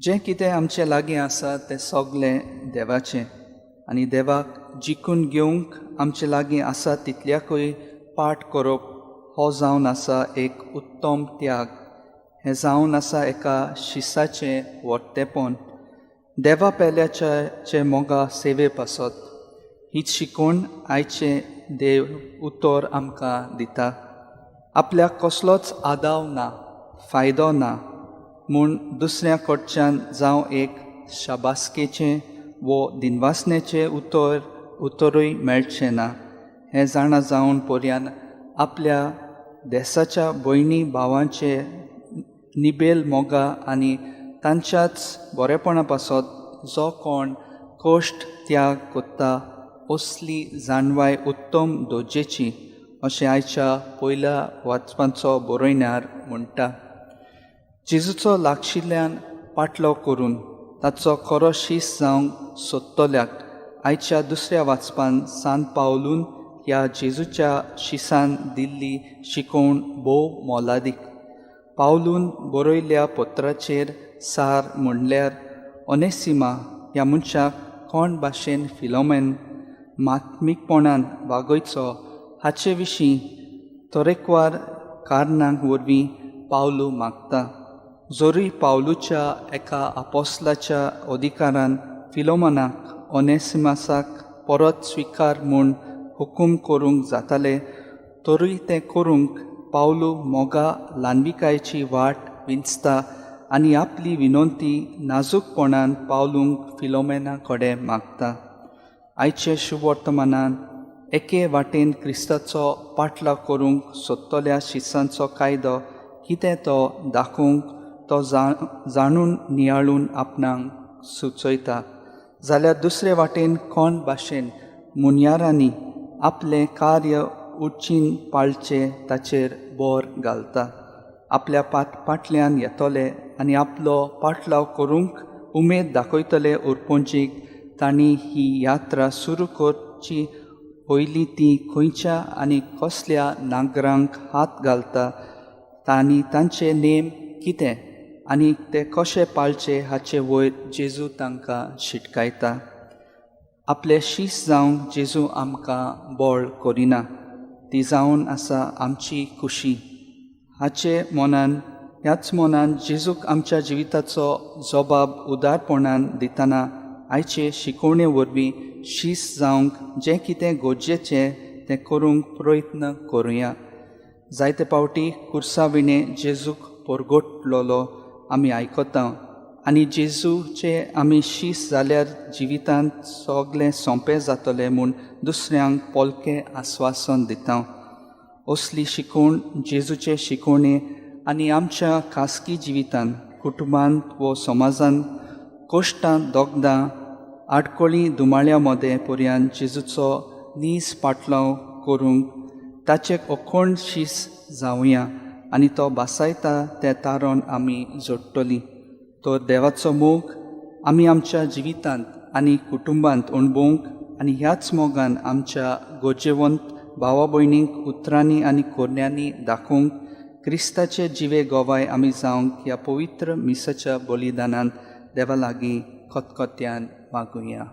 जें कितें आमचे लागीं आसा तें सगलें देवाचें आनी देवाक जिखून घेवंक आमचे लागीं आसा तितल्याकूय पाठ करप हो जावन आसा एक उत्तम त्याग. हें जावन आसा एका शिसाचें व्हडतेपण देवा पेल्याचे मोगा सेवे पासत. हीच शिकवण आयचें देव उतर आमकां दिता. आपल्याक कसलोच आदाव ना, फायदो ना म्हूण दुसऱ्या कडच्यान जावं एक शाबासकेचें वो दिनवासनेचें उतरूय मेळचें ना हें जाणा जावन पर्यान आपल्या देसाच्या भयणी भावांचे निबेल मोगा आनी तांच्याच बरेपणा पासत जो कोण कश्ट त्याग कोत्ता असली जाणवाय उत्तम दर्जेची अशें आयच्या पयल्या वाचपांचो बरोयण्यार म्हणटा. जेजूचो लागशिल्ल्यान पाटलो करून ताचो खरो शीस जावंक सोदतल्याक आयच्या दुसऱ्या वाचपान सान पावलून ह्या जेजूच्या शिसान दिल्ली शिकवण भोव मोलादीक. पावलून बरयल्ल्या पत्राचेर सार म्हणल्यार ओनेसिमा ह्या मनशाक कोण भाशेन फिलोमेन मात्मीकपणान वागयचो हाचे विशीं तरेकवार कारणां वरवीं पावलू मागता. जरूय पावलूच्या एका आपोसलाच्या अधिकारान फिलोमनाक ओनेसिमासाक परत स्विकार म्हूण हुकूम करूंक जाताले तरूय तें करूंक पावलू मोगा ल्हानविकायेची वाट विंचता आनी आपली विनंती नाजूकपणान पावलूंक फिलोमेना कडेन मागता. आयचे शुभवर्तमानान एके वाटेन क्रिस्ताचो पाटलाव करूंक सोदतल्या शिसांचो कायदो कितें तो दाखोवंक तो जाणून नियाळून आपणाक सुचयता, जाल्यार दुसरे वाटेन कोण भाशेन मुनयारांनी आपलें कार्य उचीन पाळचें ताचेर बोर घालता. आपल्या पाटल्यान येतले आनी आपलो पाटलाव करूंक उमेद दाखयतले उरपोंजीक तांणी ही यात्रा सुरू करची पयलीं ती खंयच्या आनी कसल्या नागरांक हात घालता आनी तांचे नेम कितें आनी ते कशे पाळचे हाचे वयर जेजू तांकां शिटकायता. आपले शीस जावंक जेजू आमकां बळ करिना, ती जावन आसा आमची खुशी. हाचे मनान ह्याच मनान जेजूक आमच्या जिविताचो जबाब उदारपणान दितना आयचे शिकवणे वरवीं शीस जावंक जें कितें गरजेचें तें करूंक प्रयत्न करुया. जायते फावटी कुर्सा विणें जेजूक परगटलोलो आमी आयकता आनी जेजूचे आमी शीस जाल्यार जिवितांत सगळें सोंपें जातलें म्हूण दुसऱ्यांक पोलकें आस्वासन दिता. असली शिकवण जेजूचे शिकवणे आनी आमच्या खासगी जिवितांत कुटुंबांत वो समाजांत कश्टां दोगदां आडकोळी दुमाळ्या मदें पर्यान जेजूचो नीज पाटलाव करूंक ताचे अखंड शीस जावया आनी तो भासायता तें तारण आमी जोडटलीं. तर देवाचो मोग आमी आमच्या जिवितांत आनी कुटुंबांत अणभवंक आनी ह्याच मोगान आमच्या गरजेवंत भावा भयणींक उतरांनी आनी कोरण्यांनी दाखोवंक क्रिस्ताचे जिवे गोवाय आमी जावंक ह्या पवित्र मिसाच्या बलिदानान देवा लागीं खतखत्यान मागुया.